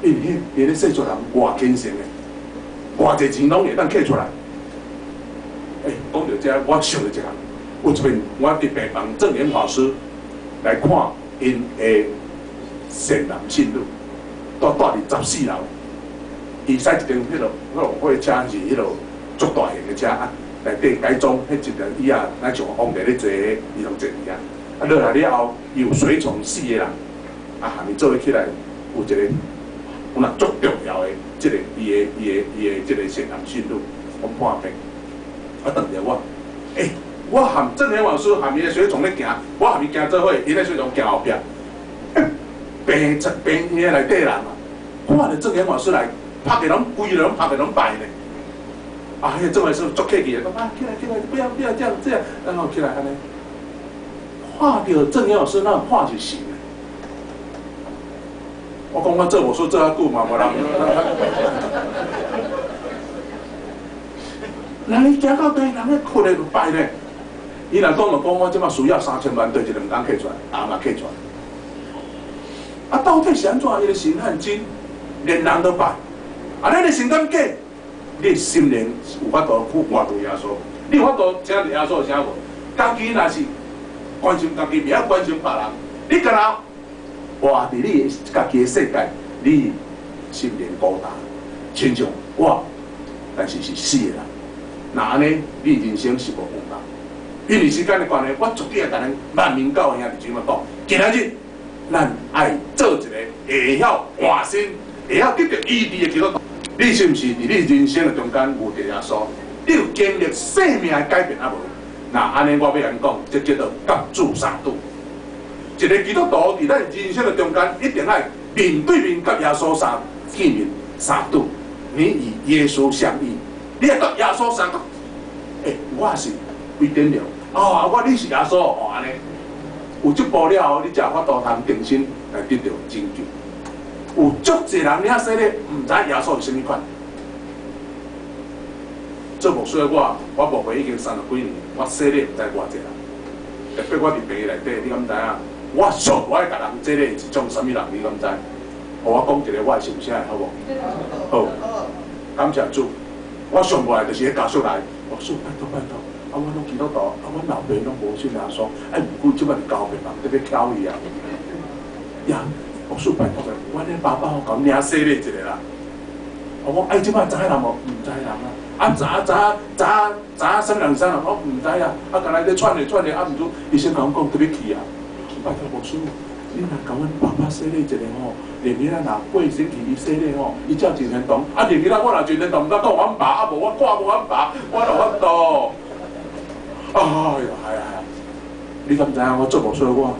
因為彼彼个世俗人偌虔誠的，偌濟錢攏會當揢出來。欸，講到這，我想著一項，有一遍我佇病房證嚴法師來看𪜶的善男信女，蹛蹛佇14樓，伊駛一輛彼落彼落貨車是彼落足大型的車啊，內底改裝彼一個椅仔，若像皇帝咧坐，伊攏坐佇遐。啊，落來了後，有隨從四個人，啊，含伊做伙起來，有一個。有若足重要的，這個伊的伊的伊的這個善男信女，講破病，啊，當著我，欸，我含證嚴法師含伊的隨從咧行，我含伊行做伙，伊咧隨從行後壁，病病院內底人啊，看著證嚴法師來，拍起攏規個攏拍起攏拜咧，啊，彼個證嚴法師足客氣的，講啊，起來起來，不要不要這樣這樣，然後起來按呢，看著證嚴法師那看是神。我講我做牧師做較久嘛，無人。人伊行到佗，人咧哭咧就拜咧。伊若講就講，我這馬需要3000萬，對一兩工揢出來，也嘛揢出來。啊，到底是按怎？伊的神漢真，連人都拜。啊，咱的神敢假？你的心靈有法度去活對耶穌？你有法度聽著耶穌的聲無？家己若是關心家己，袂曉關心別人，你敢若？活佇你家己的世界，你心靈孤單，親像我，但是是死的人。若按呢，你人生是無盼望。因為時間的關係，我絕對會共恁萬民教會兄弟姊妹講，今仔日咱愛做一個會曉換身、會曉得著醫治的基督徒。你是毋是佇你人生的中間遇著耶穌？你有經歷生命的改變猶無？若按呢，我欲按呢講，這叫做佮主相拄。一個基督徒佇咱人生的中間，一定愛面對面佮耶穌相見面相拄。你與耶穌相遇，你愛佮耶穌相拄。欸，我是幾點了？哦，我你是耶穌哦，按呢。有這步了後，你才有法度通重新來得著拯救。有足濟人領洗禮，毋知耶穌是啥物款。做牧師的我，我牧會已經30幾年，我洗禮毋知偌濟人。特別我佇病院內底，你敢知影？我上無愛共人這個是一種啥物人？你敢知？予我講一个我的心聲好無？好，感謝主。我上無愛就是彼家屬來，牧師拜託拜託，啊，阮攏基督徒，啊，阮老爸攏無信耶穌，啊，毋過這擺佇交病房，特別巧伊啊。呀，牧師拜託個，阮的爸爸予共領洗禮一下啦。我講，哎，這擺知影人無？毋知人啊。啊，知知知知啥物人啥人？我毋知啊。啊，敢若咧喘咧喘咧，啊，毋知醫生共阮講特別去啊。拜託牧師，你若共阮爸爸洗禮一下吼，連日仔若過星期伊洗禮吼，伊才真現動。啊，連日仔我若真現動，毋知講阮爸，啊無我看無阮爸，我就法度。哎喲，係啊係啊！你敢知影我做牧師我，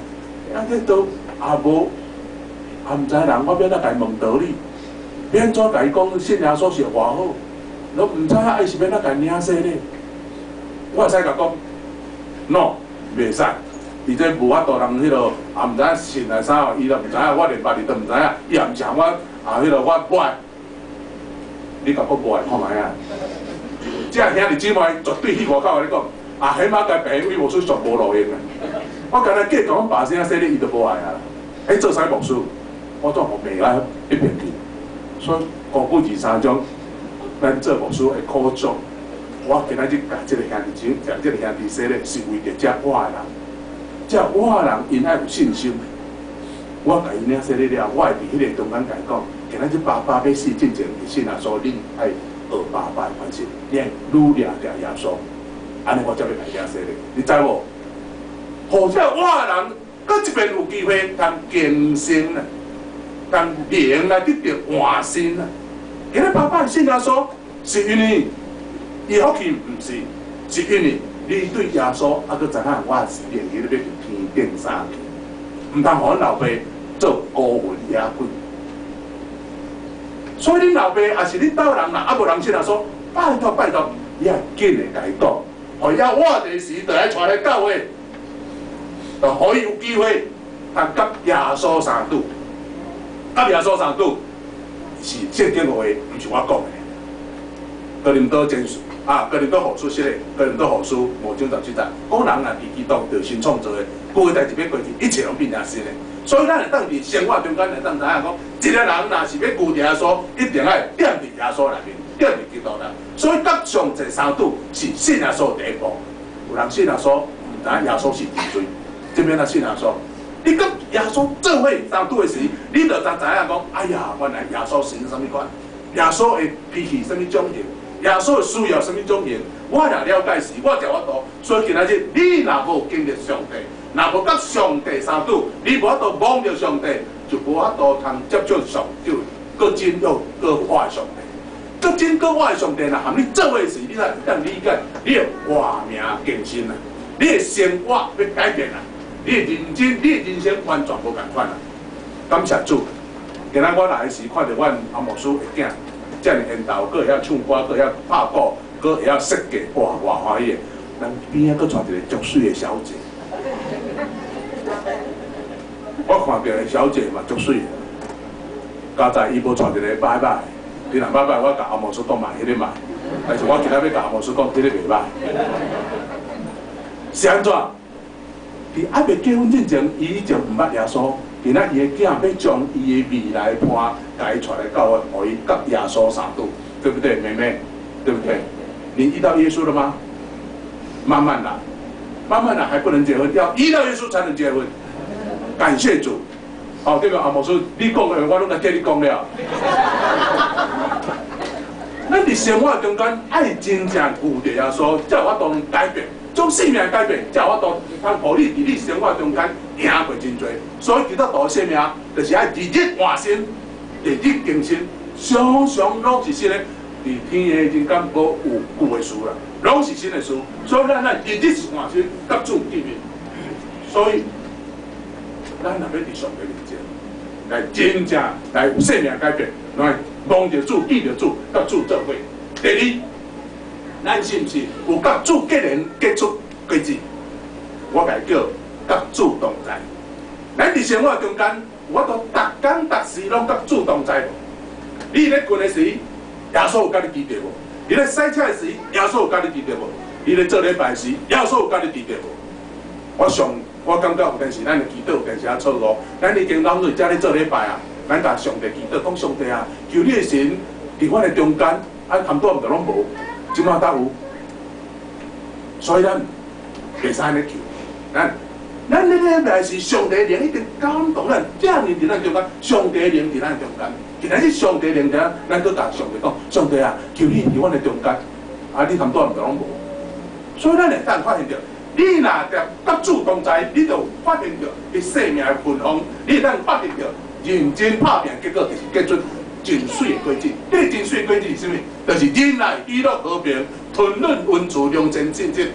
啊這都也無，也毋知人，我欲按怎共伊問道理？欲按怎共伊講信耶穌是偌好？攏毋知影伊是欲按怎共伊領洗禮？我會使共講，no，袂使。伊這無法度人彼落，也毋知影信來啥哦，伊都毋知影，我連別字都毋知影，伊也毋像我啊，彼落我無愛，你共我無愛看覓啊？這兄弟姊妹絕對去外口共你講，啊，彼馬共病院牧師上無路用啊！我敢若計共阮爸聲洗禮，伊就無愛啊。彼做啥牧師？我總予罵啊一邊去。所以五句二三章，咱做牧師的苦衷，我今仔日共這个兄弟姊妹，這个兄弟洗禮，是為著這我的人。這我的人𪜶愛有信心，我共伊領洗禮了，我會佇彼个中間共伊講，今仔日爸爸欲死進前，信耶穌，恁愛學爸爸的款式，你愛愈掠著耶穌，按呢我才欲共伊領洗禮，你知無？予這我的人，閣一遍有機會通更新啊，通靈來得著換新啊。今日爸爸信耶穌，是因為伊福氣，毋是，是因為你對耶穌猶閣知影，我是靈咧欲佇天頂啥去。毋通予阮老爸做孤魂野鬼。所以恁老爸也是恁兜人啦，啊無人信耶穌，拜託拜託，你也緊會共伊講，予伊活的時就來帶來教會，就予伊有機會，通佮耶穌相拄，佮耶穌相拄是聖經話，毋是我講的。哥林多前書啊，哥林多後書寫的，哥林多後書五章十七節，講人若佇基督著新創造的，舊的代誌欲過去，一切攏變成新的。所以咱會當佇生活中間會當知影講，一個人若是欲求耶穌，一定愛踮佇耶穌內面，踮佇基督內。所以佮上帝相拄是信耶穌第一步。有人信耶穌，毋知影耶穌是真罪，這欲按怎信耶穌？你佮耶穌做伙相拄的時，你就才知影講，哎呀，原來耶穌是啥物款，耶穌的脾氣啥物種型。耶穌的需要啥物種型？我若了解時，我才有法度。所以今仔日你若無經歷上帝，若無佮上帝相拄，你無法度摸著上帝，就無法度通接觸上帝，閣真又閣活的上帝。閣真閣活的上帝，若和你做伙時，你才會當理解，你的活名更新啦，你的生活欲改變啦，你的認真，你的人生完全無仝款啦。感謝主，今仔我來時看著阮阿牧師的囝。遮爾緣投，閣會曉唱歌，閣會曉拍鼓，閣會曉設計，哇，偌歡喜的！人邊仔閣帶一個足媠的小姐，我看著的小姐嘛足媠的，佳哉伊無帶一個歹歹，伊若歹歹，我共阿牧師講嘛，彼个嘛，但是我今仔欲共阿牧師講，彼个袂歹。是按怎？佇猶未結婚進前，伊就毋捌耶穌。今仔伊的囝欲將伊的未來伴，共伊帶來教會，予伊佮耶穌相拄，對不對，妹妹？對不對？你遇到耶穌了嗎？慢慢來，慢慢來，還不能結婚，要遇到耶穌才能結婚。感謝主，哦，對吧？阿牧師，你講的我攏來替你講了。咱佇生活中間愛真正顧著耶穌，才有法度改變。將生命改變，才有法度通予你佇你生活中間贏過真濟。所以基督徒的生命就是愛日日換新，日日更新，常常攏是新的。佇天的人間無有舊的事啦，攏是新的事。所以咱愛日日換新，佮主見面。所以咱若欲佇上帝面前來真正來有生命改變，來摸著主、見著主、佮主做伙。第二，咱是毋是有佮主結連結出果子？我共伊叫佮主同在。咱佇生活中間，有法度逐工逐時攏佮主同在無？你咧睏的時，耶穌有佮你佇著無？你咧駛車的時，耶穌有佮你佇著無？你咧做禮拜時，耶穌有佮你佇著無？我上，我感覺有陣時咱的祈禱有陣時仔錯誤，咱已經攏佇遮咧做禮拜啊，咱共上帝祈禱，講上帝啊，求你的神佇阮的中間，啊，差毋多毋就攏無。這馬才有，所以咱袂使按呢求。咱咱咧禮拜是上帝靈一定感動咱，遮爾佇咱中間，上帝靈佇咱中間。今仔日上帝靈佇咱，咱閣共上帝講：上帝啊，求你佇阮的中間。啊，你差毋多毋就攏無。所以咱會當發現著，你若著佮主同在，你就發現著伊生命的芬芳，你會當發現著認真拍拚，結果就是結出真媠的果子。這真媠的果子是啥物？就是忍耐、喜樂、和平、吞忍、恩慈、良善、信實，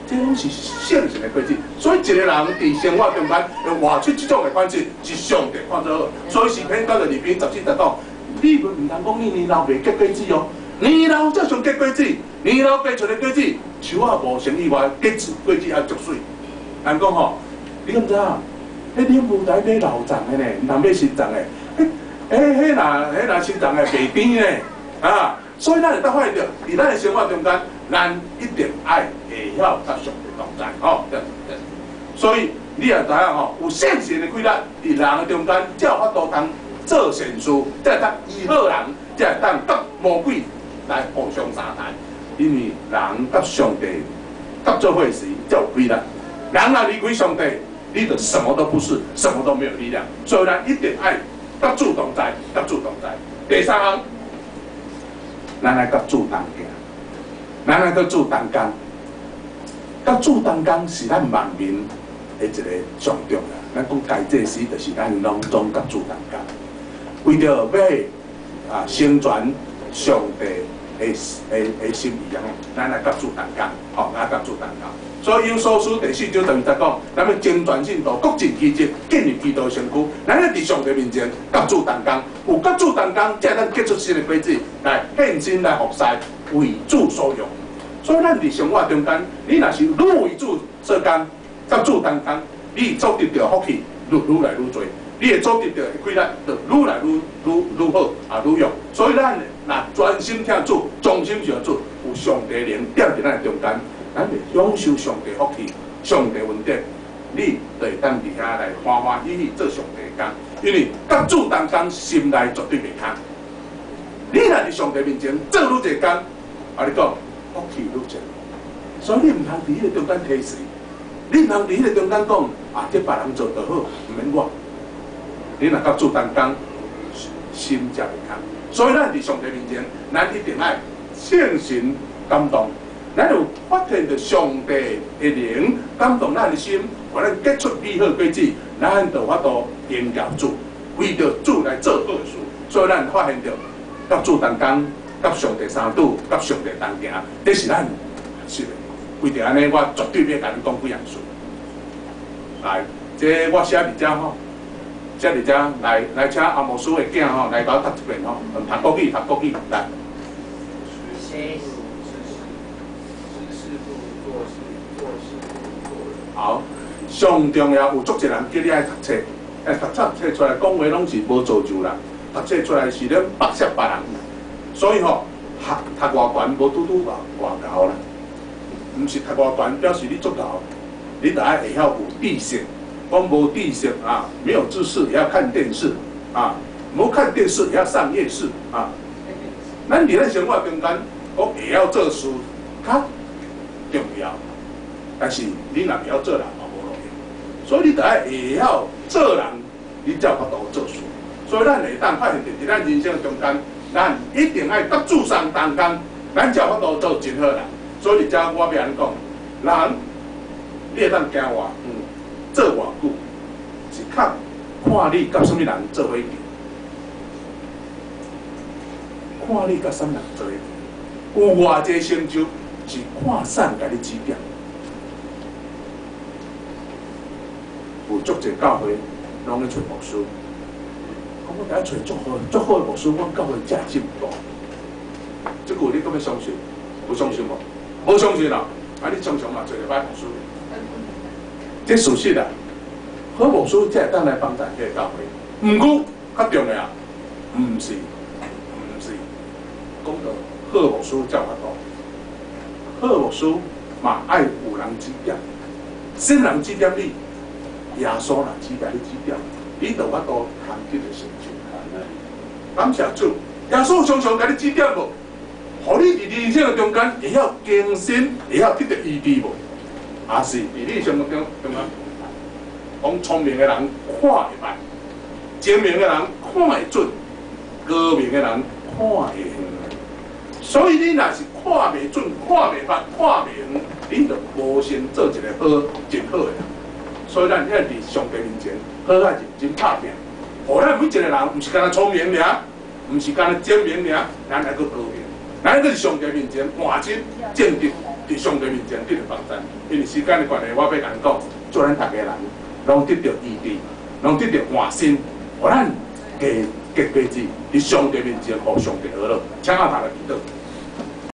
這攏是聖神的果子。所以一個人佇生活中間會活出這種的款式，是上帝看做好。所以詩篇九十二篇十四節講：你們毋通講你年老袂結果子哦，年老才上結果子，年老結出的果子，樹仔無成以外，結出果子還足媠。人講吼，你敢知影？彼領舞台買老欉的呢，毋通買新欉的。彼彼若彼若新欉的袂甜呢，啊！所以咱會當發現著，佇咱的生活中間，咱一定愛會曉佮上帝同在，吼。所以你也知影吼，有聖神的氣力，佇人的中間，才有法度通做善事，才會當醫好人，才會當佮魔鬼來互相相彈。因為人佮上帝合做伙時，才有氣力。人若離開上帝，你就什麼都不是，什麼都沒有力量。所以咱一定愛佮主同在，佮主同在。第三項，咱愛佮主同行，咱愛佮主同工。佮主同工是咱萬民的一個上重要。咱講大祭司，就是咱攏總佮主同工，為著欲啊成全上帝的的的心意，咱來佮主同工，吼，來佮主同工。所以以弗所書第四章12節講，咱欲成全信徒，各盡其職，建立基督的身軀。咱咧佇上帝面前，佮主同工，有佮主同工，才會當結出新的果子來獻身來服侍，為主所用。所以咱佇生活中間，你若是愈為主做工，佮主同工，你所得著福氣愈愈來愈濟，你會所得著的氣力就愈來愈愈愈好啊，愈用。所以咱若專心疼主，忠心侍主，有上帝靈踮佇咱的中間，咱會享受上帝福氣、上帝恩典，你就會當佇遐來歡歡喜喜做上帝的工，因為佮主同工，心內絕對袂空。你若佇上帝面前做愈濟工，我你講福氣愈濟，所以你毋通佇彼個中間提隨，你毋通佇彼個中間講啊，這別人做就好，毋免我。你若佮主同工，心才袂空。所以咱佇上帝面前，咱一定愛聖神感動。咱有發現著上帝的靈感動咱的心，予咱結出美好果子，咱就有法度榮耀主，為著主來做好事。所以咱發現著，佮主同工，佮上帝相拄，佮上帝同行，這是咱是的。為著按呢，我絕對欲共恁講幾樣事。來，這我寫佇遮吼，寫佇遮來來，請阿牧師的囝吼來共我讀一遍吼，讀國語，讀國語來。知事不如做事，做事不如做人。好，上重要有足濟人叫你愛讀冊，欸，讀冊冊出來講話攏是無造就啦，讀冊出來是咧剝削別人，所以吼，學讀偌懸無拄拄偌偌𠢕啦，毋是讀偌懸表示你足𠢕，你著愛會曉有知識，講無知識啊，沒有知識也要看電視啊，無看電視也要上夜市啊。咱佇咱生活中間，講會曉做事較重要，但是你若袂曉做人嘛無路用，所以你著愛會曉做人，你才有法度做事。所以咱會當發現佇咱人生中間，咱一定愛佮主相同工，咱才有法度做真好人。所以佇遮我欲按呢講，人你會當行偌遠，做偌久，是較看你佮啥物人做伙行，看你佮啥物人做伙行，有偌濟成就，是看啥人共你指點。有足濟教會攏咧揣牧師，講我共揣足好、足好的牧師，阮教會才會進步。這句你敢欲相信？有相信無？無相信啦！啊，你常常嘛揣著歹牧師。這事實啊，好牧師才會當來幫助這個教會。毋過較重要，毋是，毋是講到好牧師才有法度。好牧師嘛愛有人指點，啥人指點你？耶穌若指點你指點，你就有法度通得著成就。感謝主，耶穌常常共你指點無？予你佇人生的中間會曉更新，會曉得著醫治無？也是佇你生活中中間，講聰明的人看會捌，精明的人看會準，高明的人看會遠。所以你若是看袂準、看袂捌、看袂遠，你就無先做一個好、真好的人。所以咱愛佇上帝面前好好認真拍拼，予咱每一個人，毋是干焦聰明爾，毋是干焦精明爾，咱還閣高明。咱閣佇上帝面前換真正直，佇上帝面前得著幫助。因為時間的關係，我欲共恁講，祝咱逐家人攏得著醫治，攏得著換新，予咱結結果子佇上帝面前，予上帝呵咾。請阿爸來祈禱。